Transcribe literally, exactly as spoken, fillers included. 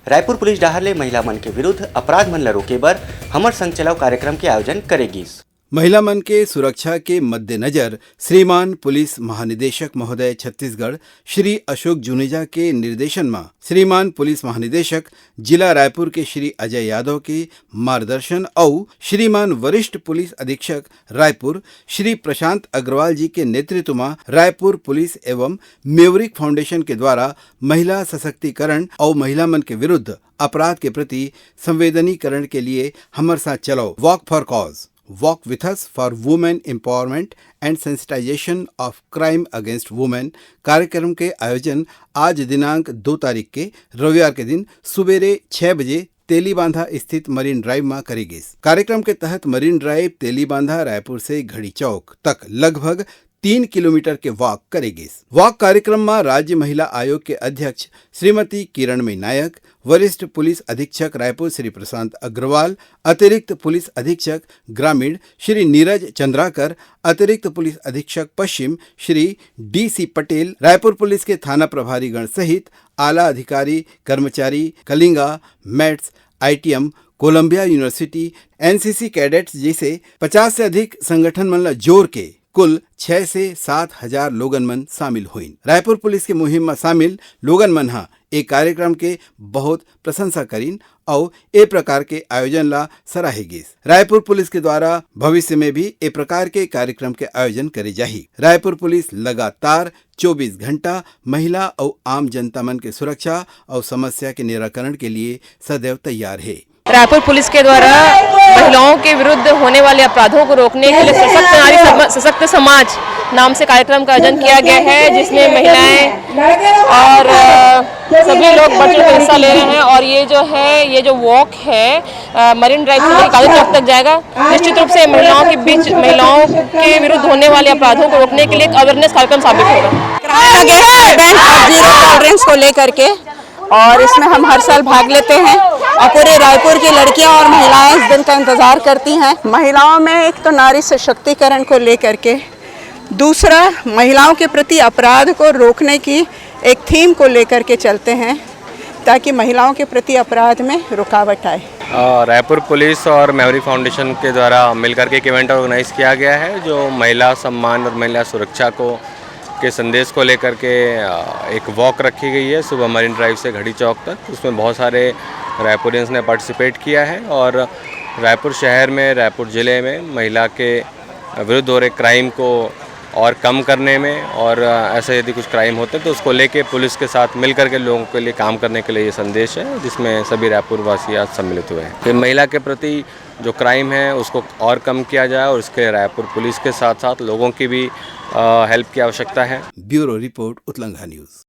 Raipur police डहार ले महिला मन के विरुद्ध अपराध मन ल रोके बर हमर संग चलाओ कार्यक्रम के आयोजन करे गिस। महिला मन के सुरक्षा के मद्देनजर श्रीमान पुलिस महानिदेशक महोदय छत्तीसगढ़ श्री अशोक जुनेजा के निर्देशन म श्रीमान पुलिस महानिदेशक जिला रायपुर के श्री अजय यादव के मार्गदर्शन अउ श्रीमान वरिष्ठ पुलिस अधीक्षक रायपुर श्री प्रशांत अग्रवाल जी के नेतृत्व म रायपुर पुलिस एवं मेवरिक फाउंडेशन के द्वारा महिला सशक्तिकरण अउ महिला मन के विरुद्ध अपराध के प्रति संवेदनीकरण के लिए हमर साथ चलो, Walk for Cause, Walk with Us for Women Empowerment and Sensitization of Crime Against Women कार्यक्रम के आयोजन आज दिनांक दो तारीख के रविवार के दिन सुबेरे छह बजे तेलीबांधा स्थित मरीन ड्राइव म करे गिस। कार्यक्रम के तहत मरीन ड्राइव तेलीबांधा रायपुर से घड़ी चौक तक लगभग तीन किलोमीटर के वॉक करे गिस। वॉक कार्यक्रम म राज्य महिला आयोग के अध्यक्ष श्रीमती किरणमयी नायक, वरिष्ठ पुलिस अधीक्षक रायपुर श्री प्रशांत अग्रवाल, अतिरिक्त पुलिस अधीक्षक ग्रामीण श्री नीरज चंद्राकर, अतिरिक्त पुलिस अधीक्षक पश्चिम Shri D C Patel, Raipur police के थाना प्रभारी गण सहित आला अधिकारी, कर्मचारी, Kalinga, MATS, ITM, Columbia University, NCC cadets जैसे पचास से अधिक संगठन मन ला जोर के कुल छह से सात हजार लोगन मन शामिल होइन। रायपुर पुलिस के मुहिम म शामिल लोगन मन ह ए कार्यक्रम के बहुत प्रशंसा करिन अउ ए प्रकार के आयोजन ला सराहे गिस। रायपुर पुलिस के द्वारा भविष्य में भी ए प्रकार के कार्यक्रम के आयोजन करे जाही। रायपुर पुलिस लगातार चौबीस घंटा महिला अउ आम जनता मन के सुरक्षा अउ समस्या के निराकरण के लिए सदैव तैयार हे। रायपुर पुलिस के द्वारा महिलाओं के विरुद्ध होने वाले अपराधों को रोकने के लिए सशक्त नारी सम-, सशक्त समाज नाम से कार्यक्रम का आयोजन किया गया है, जिसमें महिलाएं और, अ, सभी लोग बढ़ चढ़ कर हिस्सा ले रहे हैं। और ये जो है, ये जो वॉक है, अ, मरीन ड्राइव से लेकर गांधी चौक तक जाएगा। निश्चित रूप से महिलाओं के बीच, महिलाओं के विरुद्ध होने वाले अपराधों को रोकने के लिए एक अवेयरनेस कार्यक्रम साबित होगा। क्राइम अगेंस्ट वुमेन और जीरो टॉलरेंस को लेकर के, और इसमें हम हर साल भाग लेते हैं और पूरे रायपुर की लड़कियां और महिलाएं इस दिन का इंतजार करती हैं। महिलाओं में एक तो नारी सशक्तिकरण को लेकर के, दूसरा महिलाओं के प्रति अपराध को रोकने की एक थीम को लेकर के चलते हैं, ताकि महिलाओं के प्रति अपराध में रुकावट आए। अ, रायपुर पुलिस और मेवरी फाउंडेशन के द्वारा मिलकर के एक इवेंट ऑर्गेनाइज किया गया है, जो महिला सम्मान और महिला सुरक्षा को, के संदेश को लेकर के, अ, एक वॉक रखी गई है सुबह मरीन ड्राइव से घड़ी चौक तक। उसमें बहुत सारे रायपुरियंस ने पार्टिसिपेट किया है और रायपुर शहर में, रायपुर ज़िले में महिला के विरुद्ध हो रहे क्राइम को और कम करने में, और, अ, ऐसे यदि कुछ क्राइम होते हैं तो उसको लेके पुलिस के साथ मिल करके लोगों के लिए काम करने के लिए ये संदेश है, जिसमें सभी रायपुर वासी आज सम्मिलित हुए हैं। ये महिला के प्रति जो क्राइम है उसको और कम किया जाए और इसके लिए रायपुर पुलिस के साथ साथ लोगों की भी, अ, हेल्प की आवश्यकता है। ब्यूरो रिपोर्ट, उतलंघा न्यूज।